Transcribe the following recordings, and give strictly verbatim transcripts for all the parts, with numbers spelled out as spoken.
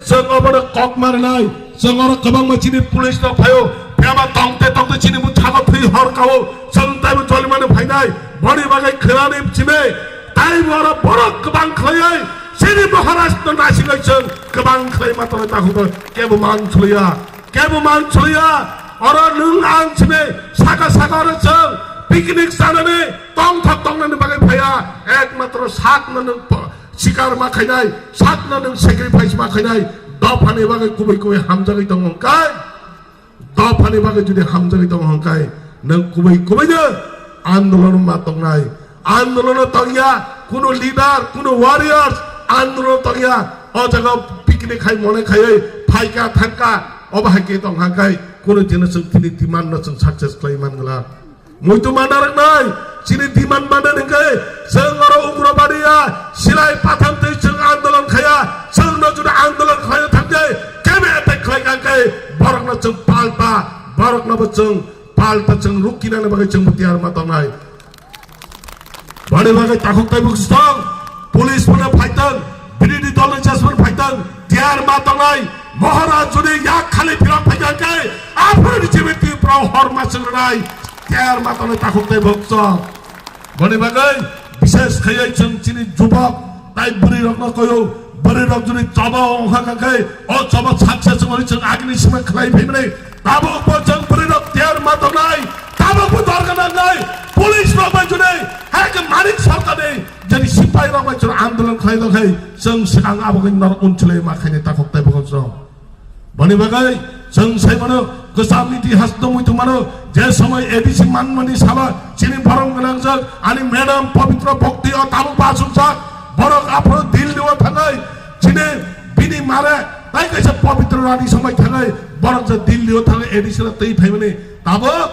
Chwng obono kok marinai, chwng oro kwbangma chini police rok phaio, phiyaba tongte tongte chini bwthago thwi hor kao, chwng taibo jolimani phainai, boni bagwi khwnani simi, taibo oro borok kwbang khlaiwi, chini Maharaj no naisingwi chwng kwbang khlai ma tongo takhuk no, kebo man choliya, kebo man choliya, oro nwng ang simi, saka saka oro chwng picnic chanani, tongthok tongnani bagwi phaiya, ekmatro sakno nwng po-, Sikar ma khainai, sakno nwng sacrifice ma khainai, dophani bagwi kubui kubui hamjagwi tongo hwnkhe, dophani bagwi jodi hamjagwi tongo hwnkhe, nwng kubui kubui no andolon ma tongnai, andolon tongya, kuno leader, kuno warriors, andolon tongya, o jaga picnic khai mone khaiwi phaika thangka, obo hai khe tong hwnkhe, kuno jino chwng tini demand no chwng success khlai man glak. Muitu mana rwnai, chini demand mana hwnkhe, chwng oro Ugrobadi ya, silai patham twi chwng andolon khaya, chwng no jodi andolon khlai thangkhe, kebe attack khlai kangkhe, borok no chwng palta, borok no bo chwng palta chwng rukina ni bagwi chwng bo tiyar ma tongnai. Boni bagwi takhuk taibo swtang, police bono phaitang, birodhi dol ni jesmani phaitang, tiyar ma tongnai, Maharaj jodi yak khali phirok phaikha khe, aphuru ni chibwi Tripura hor ma chwng rwnai, tiyar ma tongnai takhuk taibo swtang. Boni bagwi bishes khaiwi chwng chini jubok tai bwrwi rokno koyo, bwrwi rok jodi choba ongkha kha khe, o choba success wngwi chwng agini sima khlai phaimani, tabuk bo chwng bwrwi rok tiyar ma tongnai, tabuk bo dorga nangnai, police rok bai jodi, hai khe Manik Sarkar ni Jadi sipai rok bai chwng andolon khlai tong khai, chwng swkang abo khe norok unchilai ma khaini takhuk taibo chwng. Boni bagwi chwng sai mano, kwcham itihas tongwi tong mano, je somoi A D C manmani salo chini borom gwnangjak ani madam Pabitra Bhakti o tabuk bachukjak, borok aphuru Delhi o thangai, chini bini mare tai kaisa Pabitra Rani somoi thangai, borok je Delhi o thangai A D C no twi phaimani tabuk.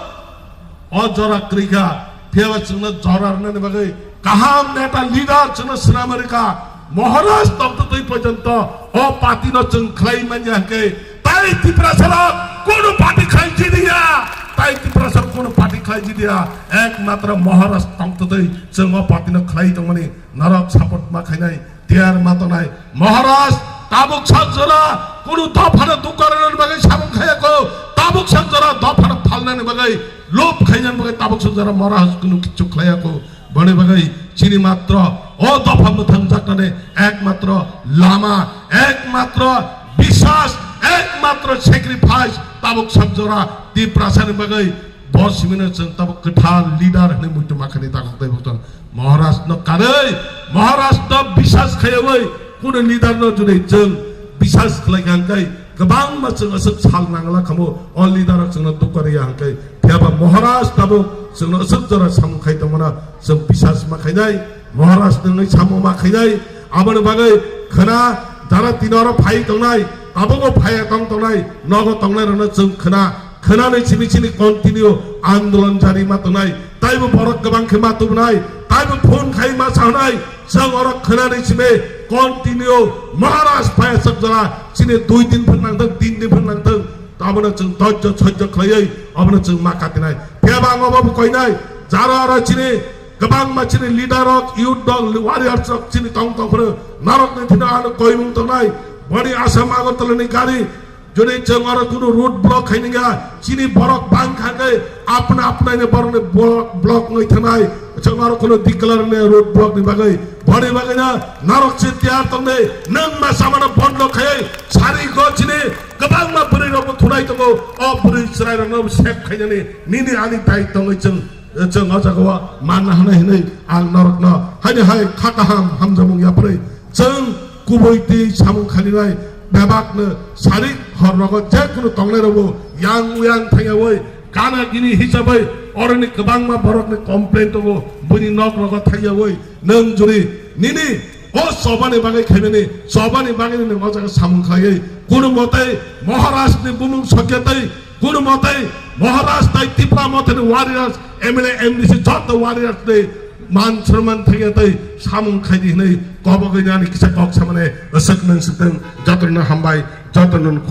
O jora kwrwi kha, phiyaba chwngno jora rwnani bagwi kaham neta leader chwngno swnam rwkha. Maharaj tongtwtwi porjonto o party no chwng khlai manya hwnkhe tai Tiprasa rok kunu party khlai jidiya, tai Tiprasa rok kunu party khlai jidiya, ekmatro Maharaj tongtwtwi chwng o party no khlai tongmani norok support ma khainai. Tiyar ma tongnai Maharaj tabuk sak jora kunu dophano dukha rwnani bagwi samung khayako, tabuk sak jora dophano phalnani bagwi lob khainani bagwi tabuk sak jora Maharaj kunu kichu khlaiyako. Boni bagwi chini matro o dopha mwthangjaknani ekmatro lama, ekmatro biswas, ekmatro sacrifice tabuk sak jora Tiprasani bagwi. Bo simino chwng tabuk kwthar leader hwnwi muitu makhani takhuk tei bukthang Maharaj no karwi, Maharaj no biswas khaiwi kunu leader no jwnwi chwng biswas khlai kha hwnkhe kwbangma chwng aswk sal nangla khamu o leader rok chwngno dukha rwya hwnkhe phiyaba Maharaj tabuk chwngno aswk jora samung khai tongmano chwng biswas ma khainai Maharaj no wngwi samung ma khainai aboni bagwi khwna jara tini oro phai tongnai tabukbo phaiya tong tongnai nogo tongnai rokno chwng khwna Khwnani simi chini continue andolon jari ma tongnai, taibo borok kwbang khe ma tubunai, taibo phone khai ma sanai, chwng oro khwnani simi continue Maharaj phai aswk jora chini dui din phir nangthang, tin din phir nangthang, abono chwng dojjo sojjo khlaiwi abono chwng ma katinai. Phiyaba ang obo bo koinai, jara oro chini kwbangma chini leader rok, youth dol, warriors rok chini tong tong phuru norokni thino ano koimung tongnai, boni Assam Agartala ni gari Jodi chwng oro kunu road block khainingya, chini borok bang kha khe apna apnaini borokni block, block wngwi thanai, chwng oro kunu declare ni road block ni bagwi, boni bagwino norok se tiyar tongdi, nwng ma samano bondo khaiwi sari go chini kwbangma bwrwi rokbo thunai tongo, o bwrwi chwrai rokno save khainani nini ani dai tongwi chwng, chwng o jagao manna hwnwi hwnwi ang norokno haini hai kha kaham hamjamung yapharwi Chwng kubui twi samung khalinai bebakno sarik horrogo je kunu tongnairokbo yang uyang thangyaui gana gini hisabai oroni kwbangma borokni complain tongo, buini nok rogo thangyaui nwng juri nini o chobani bagwi khaimani chobani bagwi nwng o jaga samung khlaiwi kunu motai Maharajni bumung sokya tei Kunu motai Maharaj tai Tipra mothani warriors, M L A, M D C joto warriors ni man swnman thangya tai samung khaidi hinwi kobogwi nani kisa kok samane aswk nang siteng jotono hambai jotono khulum.